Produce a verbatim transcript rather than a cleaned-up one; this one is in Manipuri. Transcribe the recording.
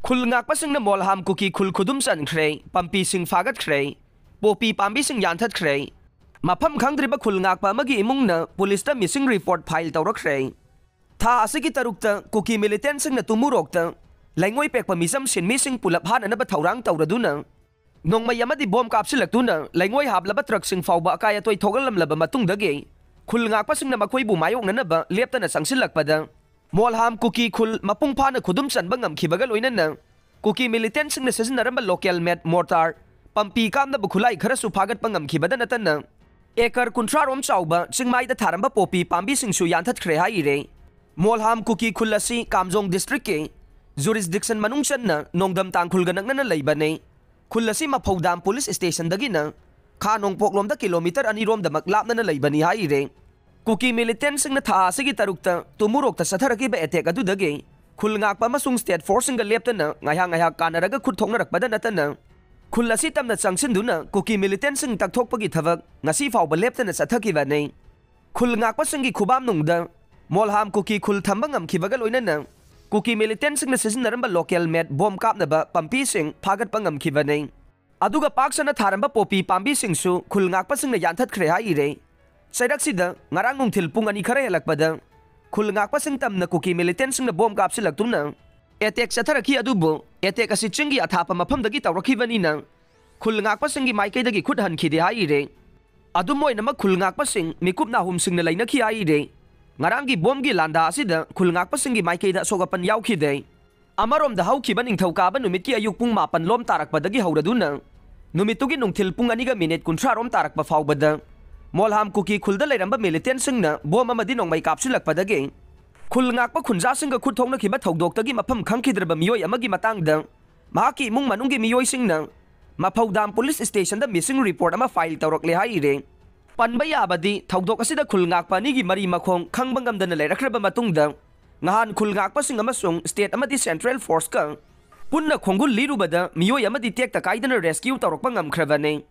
ꯈꯨꯜ ꯉꯥꯛꯄꯁꯤꯡꯅ ꯃꯣꯜꯍꯥꯝ ꯀꯨꯀꯤ ꯈꯨꯜ ꯈꯨꯗꯨꯝ ꯆꯟꯈ꯭ꯔꯦ, ꯄꯝꯄꯤꯁꯤꯡ ꯐꯥꯒꯠꯈ꯭ꯔꯦ, ꯄꯣꯄꯤ ꯄꯥꯝꯕꯤꯁꯤꯡ ꯌꯥꯟꯊꯠꯈ꯭ꯔꯦ꯫ ꯃꯐꯝ ꯈꯪꯗ꯭ꯔꯤꯕ ꯈꯨꯜ ꯉꯥꯛꯄ ꯑꯃꯒꯤ ꯏꯃꯨꯡꯅ ꯄꯨꯂꯤꯁꯇ missing report file ꯇꯧꯔꯛꯈ꯭ꯔꯦ꯫ ꯊꯥ ꯑꯁꯤꯒꯤ ꯇꯔꯨꯛꯇ ꯀꯨꯀꯤ militantꯁꯤꯡꯅ ꯇꯨꯃꯨꯔꯣꯛꯇ ꯂꯩꯉꯣꯏ ꯄꯦꯛꯄ ꯃꯤꯆꯝ ꯁꯤꯟꯃꯤꯁꯤꯡ ꯄꯨꯂꯞ ꯍꯥꯠꯅꯅꯕ ꯊꯧꯔꯥꯡ ꯇꯧꯔꯗꯨꯅ ꯅꯣꯡꯃꯩ ꯑꯃꯗꯤ ꯕꯣꯝ ꯀꯥꯞꯁꯤꯜꯂꯛꯇꯨꯅ ꯂꯩꯉꯣꯏ ꯍꯥꯞꯂꯕ ꯇ꯭ꯔꯛꯁꯤꯡ ꯐꯥꯎꯕ ꯑꯀꯥꯏ ꯑꯇꯣꯏ ꯊꯣꯛꯍꯜꯂꯝꯂꯕ ꯃꯇꯨꯡꯗꯒꯤ ꯈꯨꯜ ꯉꯥꯛꯄꯁꯤꯡꯅ ꯃꯈꯣꯏꯕꯨ ꯃꯥꯌꯣꯛꯅꯅꯕ ꯂꯦꯞꯇꯅ ꯆꯪꯁꯤꯜꯂꯛꯄꯗ ꯃꯣꯜꯍꯥꯝ ꯀꯨꯀꯤ ꯈꯨꯜ ꯃꯄꯨꯡ ꯐꯥꯅ ꯈꯨꯗꯨꯝ ꯆꯟꯕ ꯉꯝꯈꯤꯕꯒ ꯂꯣꯏꯅꯅ ꯀꯨꯀꯤ militantꯁꯤꯡꯅ ꯁꯤꯖꯤꯟꯅꯔꯝꯕ local made mortar, ꯄꯝꯄꯤ ꯀꯥꯞꯅꯕ ꯈꯨꯠꯂꯥꯏ ꯈꯔꯁꯨ ꯐꯥꯒꯠꯄ ꯉꯝꯈꯤꯕꯗ ꯅꯠꯇꯅ ꯑꯦꯀꯔ ꯀꯨꯟꯊ꯭ꯔꯥ ꯔꯣꯝ ꯆꯥꯎꯕ ꯆꯤꯡꯃꯥꯏꯗ ꯊꯥꯔꯝꯕ ꯄꯣꯄꯤ ꯄꯥꯝꯕꯤꯁꯤꯡꯁꯨ ꯌꯥꯟꯊꯠꯈ꯭ꯔꯦ ꯍꯥꯏꯔꯦ꯫ ꯃꯣꯜꯍꯥꯝ ꯀꯨꯀꯤ ꯈꯨꯜ ꯑꯁꯤ ꯀꯥꯝꯖꯣꯡ districtꯀꯤ jurisdiction ꯃꯅꯨꯡ ꯆꯟꯅ ꯅꯣꯡꯗꯝ ꯇꯥꯡꯈꯨꯜꯒ ꯅꯛꯅꯅ ꯂꯩꯕꯅꯤ꯫ ꯈꯨꯜ ꯑꯁꯤ ꯃꯐꯧꯗꯥꯝ police stationꯗꯒꯤꯅ ꯈꯥ ꯅꯣꯡꯄꯣꯛꯂꯣꯝꯗ kilometre ꯑꯅꯤꯔꯣꯝꯗꯃꯛ ꯂꯥꯞꯅꯅ ꯂꯩꯕꯅꯤ ꯍꯥꯏꯔꯦ꯫ ꯀꯨꯀꯤ militantꯁꯤꯡꯅ ꯊꯥ ꯑꯁꯤꯒꯤ ꯇꯔꯨꯛꯇ ꯇꯨꯃꯨꯔꯣꯛꯇ ꯆꯠꯊꯔꯛꯈꯤꯕ attack ꯑꯗꯨꯗꯒꯤ ꯈꯨꯜ ꯉꯥꯛꯄ ꯑꯃꯁꯨꯡ state forceꯁꯤꯡꯒ ꯂꯦꯞꯇꯅ ꯉꯥꯏꯍꯥꯛ ꯉꯥꯏꯍꯥꯛ ꯀꯥꯟꯅꯔꯒ ꯈꯨꯠ ꯊꯣꯛꯅꯔꯛꯄꯗ ꯅꯠꯇꯅ ꯈꯨꯜ ꯑꯁꯤ ꯇꯝꯅ ꯆꯪꯁꯤꯟꯗꯨꯅ ꯀꯨꯀꯤ militantꯁꯤꯡ ꯇꯛꯊꯣꯛꯄꯒꯤ ꯊꯕꯛ ꯉꯁꯤ ꯐꯥꯎꯕ ꯂꯦꯞꯇꯅ ꯆꯠꯊꯈꯤꯕꯅꯤ꯫ ꯈꯨꯜ ꯉꯥꯛꯄꯁꯤꯡꯒꯤ ꯈꯨꯕꯥꯝꯅꯨꯡꯗ ꯃꯣꯜꯍꯥꯝ ꯀꯨꯀꯤ ꯈꯨꯜ ꯊꯝꯕ ꯉꯝꯈꯤꯕꯒ ꯂꯣꯏꯅꯅ ꯀꯨꯀꯤ militantꯁꯤꯡꯅ ꯁꯤꯖꯤꯟꯅꯔꯝꯕ local made ꯕꯣꯝ ꯀꯥꯞꯅꯕ ꯄꯝꯄꯤꯁꯤꯡ ꯐꯥꯒꯠꯄ ꯉꯝꯈꯤꯕꯅꯤ꯫ ꯑꯗꯨꯒ ꯄꯥꯛ ꯁꯟꯅ ꯊꯥꯔꯝꯕ ꯄꯣꯄꯤ ꯄꯥꯝꯕꯤꯁꯤꯡꯁꯨ ꯈꯨꯜ ꯉꯥꯛꯄꯁꯤꯡꯅ ꯌꯥꯟꯊꯠꯈ꯭ꯔꯦ ꯍꯥꯏꯔꯦ꯫ ꯆꯩꯔꯛꯁꯤꯗ ꯉꯔꯥꯡ ꯅꯨꯡꯊꯤꯜ ꯄꯨꯡ ꯑꯅꯤ ꯈꯔ ꯍꯦꯜꯂꯛꯄꯗ ꯈꯨꯜ ꯉꯥꯛꯄꯁꯤꯡ ꯇꯝꯅ ꯀꯨꯀꯤ militantꯁꯤꯡꯅ ꯕꯣꯝ ꯀꯥꯞꯁꯤꯜꯂꯛꯇꯨꯅ attack ꯆꯠꯊꯔꯛꯈꯤ, ꯑꯗꯨꯕꯨ attack ꯑꯁꯤ ꯆꯤꯡꯒꯤ ꯑꯊꯥꯞꯄ ꯃꯐꯝꯗꯒꯤ ꯇꯧꯔꯛꯈꯤꯕꯅꯤꯅ ꯈꯨꯜ ꯉꯥꯛꯄꯁꯤꯡꯒꯤ ꯃꯥꯏꯀꯩꯗꯒꯤ ꯈꯨꯠ ꯍꯟꯈꯤꯗꯦ ꯍꯥꯏꯔꯦ꯫ ꯑꯗꯨꯝ ꯑꯣꯏꯅꯃꯛ ꯈꯨꯜ ꯉꯥꯛꯄꯁꯤꯡ ꯃꯤꯀꯨꯞ ꯅꯥꯍꯨꯝꯁꯤꯡꯅ ꯂꯩꯅꯈꯤ ꯍꯥꯏꯔꯦ꯫ ꯉꯔꯥꯡꯒꯤ ꯕꯣꯝꯒꯤ ꯂꯥꯟꯗꯥ ꯑꯁꯤꯗ ꯈꯨꯜ ꯉꯥꯛꯄꯁꯤꯡꯒꯤ ꯃꯥꯏꯀꯩꯗ ꯑꯁꯣꯛ ꯑꯄꯟ ꯌꯥꯎꯈꯤꯗꯦ꯫ ꯑꯃꯔꯣꯝꯗ ꯍꯧꯈꯤꯕ ꯅꯤꯡꯊꯧꯀꯥꯕ ꯅꯨꯃꯤꯠꯀꯤ ꯑꯌꯨꯛ ꯄꯨꯡ ꯃꯥꯄꯟ ꯂꯣꯝ ꯇꯥꯔꯛꯄꯗꯒꯤ ꯍꯧꯔꯗꯨꯅ ꯅꯨꯃꯤꯠꯇꯨꯒꯤ ꯅꯨꯡꯊꯤꯜ ꯄꯨꯡ ꯑꯅꯤꯒ ꯃꯤꯅꯤꯠ ꯀꯨꯟꯊ꯭ꯔꯥ ꯔꯣꯝ ꯇꯥꯔꯛꯄ ꯐꯥꯎꯕꯗ ꯃꯣꯜꯍꯥꯝ ꯀꯨꯀꯤ ꯈꯨꯜꯗ ꯂꯩꯔꯝꯕ militantꯁꯤꯡꯅ ꯕꯣꯝ ꯑꯃꯗꯤ ꯅꯣꯡꯃꯩ ꯀꯥꯞꯁꯤꯜꯂꯛꯄꯗꯒꯤ ꯈꯨꯜ ꯉꯥꯛꯄ ꯈꯨꯟꯖꯥꯁꯤꯡꯒ ꯈꯨꯠ ꯊꯣꯛꯅꯈꯤꯕ ꯊꯧꯗꯣꯛꯇꯒꯤ ꯃꯐꯝ ꯈꯪꯈꯤꯗ꯭ꯔꯕ ꯃꯤꯑꯣꯏ ꯑꯃꯒꯤ ꯃꯇꯥꯡꯗ ꯃꯍꯥꯛꯀꯤ ꯏꯃꯨꯡ ꯃꯅꯨꯡꯒꯤ ꯃꯤꯑꯣꯏꯁꯤꯡꯅ ꯃꯐꯧꯗꯥꯝ police stationꯗ missing report ꯑꯃ file ꯇꯧꯔꯛꯂꯦ ꯍꯥꯏꯔꯦ꯫ ꯄꯟꯕ ꯌꯥꯕꯗꯤ ꯊꯧꯗꯣꯛ ꯑꯁꯤꯗ ꯈꯨꯜ ꯉꯥꯛꯄ ꯑꯅꯤꯒꯤ ꯃꯔꯤ ꯃꯈꯣꯡ ꯈꯪꯕ ꯉꯝꯗꯅ ꯂꯩꯔꯛꯈ꯭ꯔꯕ ꯃꯇꯨꯡꯗ ꯉꯍꯥꯟ ꯈꯨꯜ ꯉꯥꯛꯄꯁꯤꯡ ꯑꯃꯁꯨꯡ state ꯑꯃꯗꯤ central forceꯀ ꯄꯨꯟꯅ ꯈꯣꯡꯒꯨꯜ ꯂꯤꯔꯨꯕꯗ ꯃꯤꯑꯣꯏ ꯑꯃꯗꯤ ꯇꯦꯛꯇ ꯀꯥꯏꯗꯅ rescue ꯇꯧꯔꯛꯄ ꯉꯝꯈ꯭ꯔꯕꯅꯤ꯫